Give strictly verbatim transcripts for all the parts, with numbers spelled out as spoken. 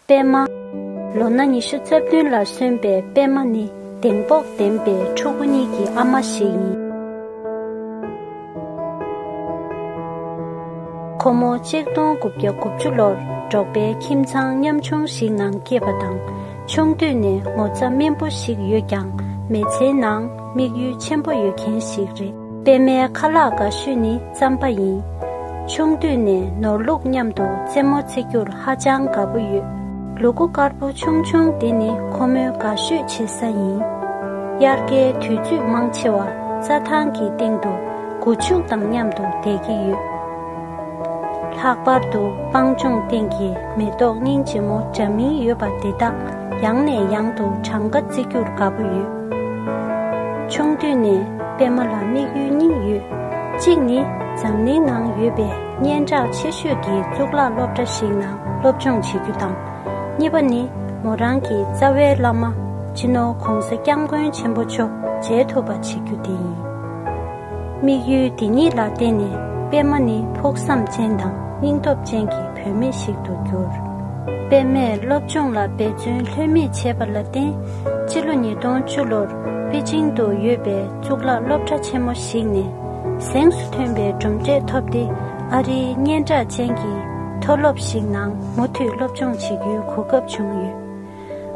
པད་མ། ལོ་ན་ཉི་ཤུ་རྩ་བདུན་ལ་སོན་པའི་པད་མ་ནི་གདེང་སྤོབས་ལྡན་པའི་ཕྲུ་གུ་གཉིས་ཀྱི་ཨ་མ་ཞིག་ཡིན། ཁོ་མོ་ཆིག་སྟོང་དགུ་བརྒྱ་དགུ་བཅུ་ལོར་འབྲོག་པའི་ཁྱིམ་ཚང་ཉམ་ཆུང་ཞིག་ནང་སྐྱེས་པ་དང་། ཆུང་དུས་ནས་ངོ་ཚ་སྨིན་པོ་ཞིག་ཡོད་ཀྱང་། མི་ཚེའི་ནང་དམིགས་ཡུལ་ཆེན་པོ་ཡོད་མཁན་ཞིག་རེད། པད་མའི་ཁ་ལག་དགའ་ཤོས་ནི་རྩམ་པ་ཡིན། ཆུང་དུས་ནས་ནོར་ལུག་མཉམ་དུ་རྩེད་མོ་རྩེ་རྒྱུར་ཧ་ཅང་དགའ་པོ་ཡོད། ལུ་གུ་དཀར་པོ་ཆུང་ཆུང་དེ་ནི་ཁོ་མོའི་དགའ་ཤོས་བྱེད་ས་ཡིན། དབྱར་ཁའི་དུས་ཚོད་མང་ཆེ་བ་རྩྭ་ཐང་གི་སྟེང་དུ་སྒོ་ཕྱུགས་དང་མཉམ་དུ་བསྡད་ཀྱི་ཡོད། ལྷག་པར་དུ་སྤང་ལྗོངས་སྟེང་གི་མེ་ཏོག་སྙིང་རྗེ་མོ་འདྲ་མིན་ཡོད་པ་དེ་དག་ཡང་ནས་ཡང་དུ་གྲངས་ཀ་བརྩི་རྒྱུར་དགའ་པོ་ཡོད། ཆུང་དུས་ནས་པད་མ་ལ་དམིགས་ཡུལ་གཉིས་ཡོད། གཅིག་ནི་འཛམ་གླིང་ནང་ཡོད་པའི་སྙན་གྲགས་ཆེ་ཤོས་ཀྱི་གཙུག་ལག་སློབ་གྲྭ་ཞིག་ནང་སློབ་སྦྱོང་བྱེད་རྒྱུ་དང་། གཉིས་པ་ནི་མོ་རང་གི་རྩ་བའི་བླ་མ་སྤྱི་ནོར་༧གོང་ས་༧སྐྱབས་མགོན་ཆེན་པོ་མཆོག་མཇལ་ཐུབ་པ་བྱེད་རྒྱུ་དེ་ཡིན། དམིགས་ཡུལ་འདི་གཉིས་ལ་བརྟེན་ནས་པད་མ་ནི་ཕུགས་བསམ་ཅན་དང་སྙིང་སྟོབས་ཅན་གྱི་བུད་མེད་ཞིག་ཏུ་གྱུར། པད་མས་སློབ་སྦྱོང་ལ་འབད་བརྩོན་ལྷོད་མེད་བྱས་པ་ལ་བརྟེན། སྤྱི་ལོ་ཉིས་སྟོང་བཅུ་ལོར་པེ་ཅིང་དུ་ཡོད་པའི་གཙུག་ལག་སློབ་གྲྭ་ཆེན་མོ་ཞིག་ནས་གཟེངས་སུ་ཐོན་པའི་གྲུབ་འབྲས་ཐོབ་སྟེ། ཨ་རིའི་སྙན་གྲགས་ཅན་གྱི་མཐོ་སློབ་ཞིག་ནང་མུ་མཐུད་སློབ་སྦྱོང་བྱེད་རྒྱུའི་གོ་སྐབས་བྱུང་ཡོད།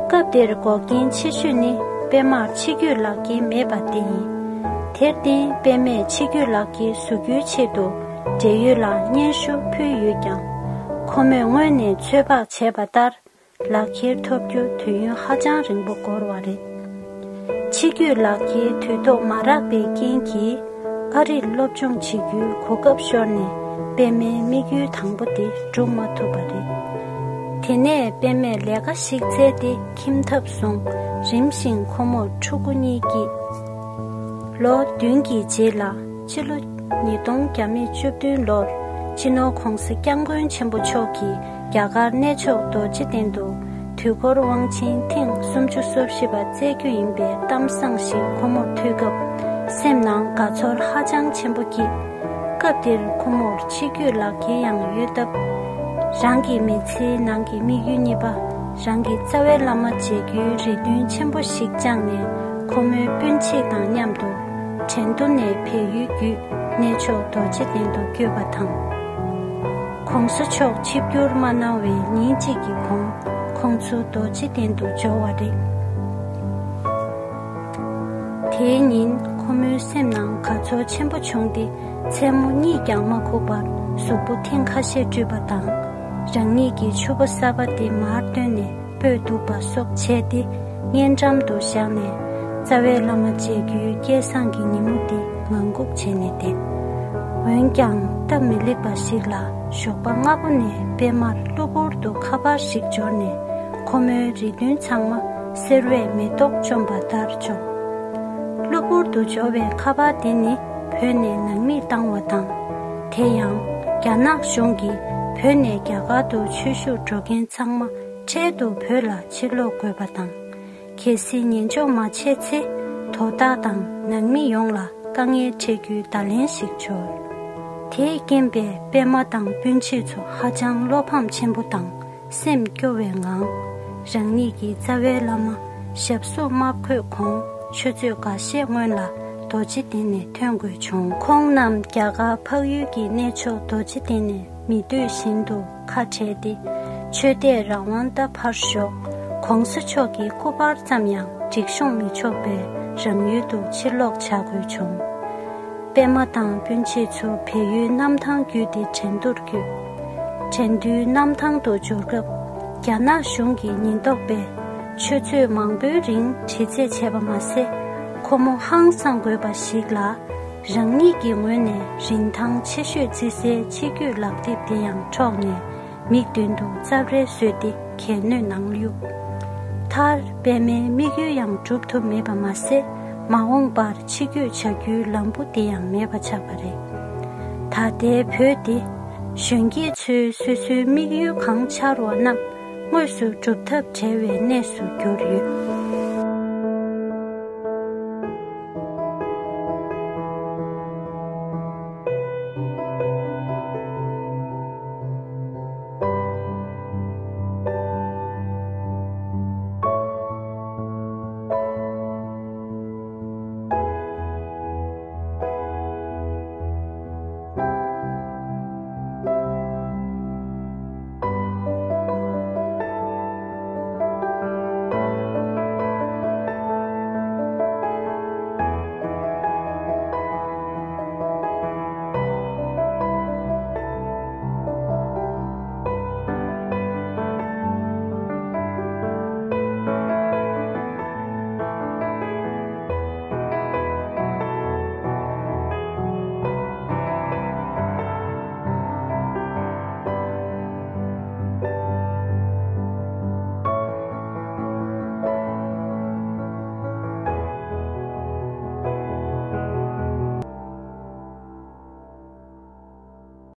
སྐབས་དེར་འགོག་རྐྱེན་ཆེ་ཤོས་ནི་པད་མར་ཕྱི་སྐྱོད་ལག་འཁྱེར་མེད་པ་དེ་ཡིན། དེར་བརྟེན་པད་མས་ཕྱི་སྐྱོད་ལག་འཁྱེར་བཟོ་རྒྱུའི་ཆེད་དུ་འབྲེལ་ཡོད་ལ་སྙན་ཞུ་ཕུལ་ཡོད་ཀྱང་། ཁོ་མོས་སྔོན་ནས་ཚོད་དཔག་བྱས་པ་ལྟར། ལག་འཁྱེར་ཐོབ་རྒྱུ་དུས་ཡུན་ཧ་ཅང་རིང་པོ་འགོར་བ་རེད། ཕྱི་སྐྱོད་ལག་འཁྱེར་དུས་ཐོག་མ་རག་པའི་རྐྱེན་གྱིས། ཨ་རིར་སློབ་སྦྱོང་བྱེད་རྒྱུའི་གོ་སྐབས་ཤོར་ནས་པད་མའི་དམིགས་ཡུལ་དང་པོ་དེ་འགྲུབ་མ་ཐུབ་པ་རེད། དེ་ནས་པད་མས་ལས་ཀ་ཞིག་བཙལ་ཏེ་ཁྱིམ་ཐབ་བཟུང་། རིམ་བཞིན་ཁོ་མོར་ཕྲུ་གུ་གཉིས་སྐྱེས། ལོ་བདུན་གྱི་རྗེས་ལ་སྤྱི་ལོ་ཉིས་སྟོང་བརྒྱ་མེད་བཅུ་བདུན་ལོར་སྤྱི་ནོར་༧གོང་ས་༧སྐྱབས་མགོན་ཆེན་པོ་མཆོག་གིས་རྒྱ་གར་གནས་མཆོག་རྡོ་རྗེ་གདན་དུ་དུས་འཁོར་དབང་ཆེན་ཐེངས་སུམ་ཅུ་སོ་བཞི་པ་བསྩལ་རྒྱུ་ཡིན་པའི་གཏམ་བཟང་ཞིག་ཁོ་མོར་ཐོས་སྐབས། སེམས་ནང་དགའ་ཚོར་ཧ་ཅང་ཆེན་པོ་སྐྱེས། སྐབས་དེར་ཁོ་མོར་ཕྱི་སྐྱོད་ལག་འཁྱེར་ཡང་ཡོད་སྟབས། རང་གི་མི་ཚེའི་ནང་གི་དམིགས་ཡུལ་གཉིས་པ། རང་གི་རྩ་བའི་བླ་མ་མཇལ་རྒྱུའི་རེ་འདུན་ཆེན་པོ་ཞིག་བཅངས་ནས། ཁོ་མོའི་སྤུན་མཆེད་དང་མཉམ་དུ་ཁྲེང་ཏུའུ་ནས་བལ་ཡུལ་བརྒྱུད་གནས་མཆོག་རྡོ་རྗེ་གདན་དུ་བསྐྱོད་པ་དང་། ༸གོང་ས་མཆོག་ཆིབས་བསྒྱུར་མ་གནང་བའི་ཉིན་གཅིག་གི་གོང་། ཁོང་ཚོ་རྡོ་རྗེ་གདན་དུ་འབྱོར་བ་རེད། དེའི་ཉིན་ཁོ་མོའི་སེམས་ནང་དགའ་ཚོར་ཆེན་པོ་བྱུང་སྟེ། མཚན་མོ་གཉིད་ཀྱང་མ་ཁུག་པར་གཟུགས་པོ་ཐེངས་ཁ་ཤས་བཀྲུས་པ་དང་། རང་ཉིད་ཀྱི་ཕྱུ་པ་གསར་པ་དེ་མར་བཏོན་ནས་སྤོས་བདུག་པ་སོགས་བྱས་ཏེ། སྙན་འགྲམ་དུ་བཞག་ནས། རྩ་བའི་བླ་མ་མཇལ་རྒྱུའི་སྐལ་བཟང་གི་ཉིན་མོ་དེ་ངང་སྒུག་བྱས་ནས་བསྡད། འོན་ཀྱང་སྟབས་མི་ལེགས་པ་ཞིག་ལ། ཞོགས་པ་སྔ་པོ་ནས་པད་མར་གློ་བུར་དུ་ཁ་པར་ཞིག་འབྱོར་ནས། ཁོ་མོའི་རེ་འདུན་ཚང་མ་སེར་བས་མེ་ཏོག་བཅོམ་པ་ལྟར་བྱུང་། གློ་བུར་དུ་འབྱོར་བའི་ཁ་པར་དེ་ནི་བོད་ནས་ནང་མིས་བཏང་བ་དང་། དེ་ཡང་རྒྱ་ནག་གཞུང་གིས་བོད་ནས་རྒྱ་གར་དུ་ཆོས་ཞུགས་འགྲོ་མཁན་ཚང་མ་འཕྲལ་དུ་བོད་ལ་ཕྱིར་ལོག་དགོས་པ་དང་། གལ་སྲིད་ཉན་འཇོག་མ་བྱས་ཚེ། དོ་བདག་དང་ནང་མི་ཡོངས་ལ་དཀའ་ངལ་འཕྲད་རྒྱུའི་བརྡ་ལན་ཞིག་འབྱོར། དེས་རྐྱེན་པས་པད་མ་དང་སྤུན་མཆེད་ཚོ་ཧ་ཅང་བློ་ཕམ་ཆེན་པོ་དང་། སེམས་སྐྱོ་བའི་ངང་། རང་ཉིད་ཀྱི་རྩ་བའི་བླ་མ་ཞབས་སོར་མ་འཁོད་གོང་ཆུ་ཚོད་འགའ་ཤས་སྔོན་ལ་རྡོ་རྗེ་གདན་ནས་ཐོན་དགོས་བྱུང་། ཁོང་རྣམས་རྒྱ་གར་འཕགས་ཡུལ་གྱི་གནས་མཆོག་རྡོ་རྗེ་གདན་ནས་མི་འདོད་བཞིན་དུ་ཁ་བྲལ་ཏེ། ཆོས་དད་རང་དབང་ལྟ་ཕར་ཞོག །གོང་ས་མཆོག་གི་སྐུ་པར་ཙམ་ཡང་སྒྲིག་ཤོག་མི་ཆོག་པའི་རང་ཡུལ་དུ་ཕྱིར་ལོག་བྱ་དགོས་བྱུང་། པད་མ་དང་སྤུན་མཆེད་ཚོ་བལ་ཡུལ་གནམ་ཐང་བརྒྱུད་དེ་ཁྲེང་ཏུར་བརྒྱུད། ཁྲེང་ཏུའུ་གནམ་ཐང་དུ་འབྱོར་སྐབས། རྒྱ་ནག་གཞུང་གི་ཉེན་རྟོག་པས་ཆུ་ཚོད་མང་པོའི་རིང་དྲི་རྩད་བྱས་པ་མ་ཟད། ཁོ་མོ་ཧང་སང་དགོས་པ་ཞིག་ལ། རང་ཉིད་ཀྱི་ངོས་ནས་རིན་ཐང་ཆེ་ཤོས་བརྩི་སའི་ཕྱི་སྐྱོད་ལག་དེབ་དེ་ཡང་འཕྲོག་ནས། མིག་མདུན་དུ་རྩབ་རལ་བཟོས་ཏེ་གྱལ་སྣོད་ནང་གཡུགས། མཐར་པད་མའི་དམིགས་ཡུལ་ཡང་འགྲུབ་ཐུབ་མེད་པ་མ་ཟད། མ་འོངས་པར་ཕྱི་སྐྱོད་བྱ་རྒྱུའི་ལམ་བུ་དེ་ཡང་མེད་པ་ཆགས་པ་རེད། ད་ལྟའི་བོད་འདི་གཞོན་སྐྱེས་ཚོས་སོ་སོའི་དམིགས་ཡུལ་གང་འཆར་བ་རྣམས་དངོས་སུ་འགྲུབ་ཐབས་བྲལ་བའི་གནས་སུ་གྱུར་ཡོད།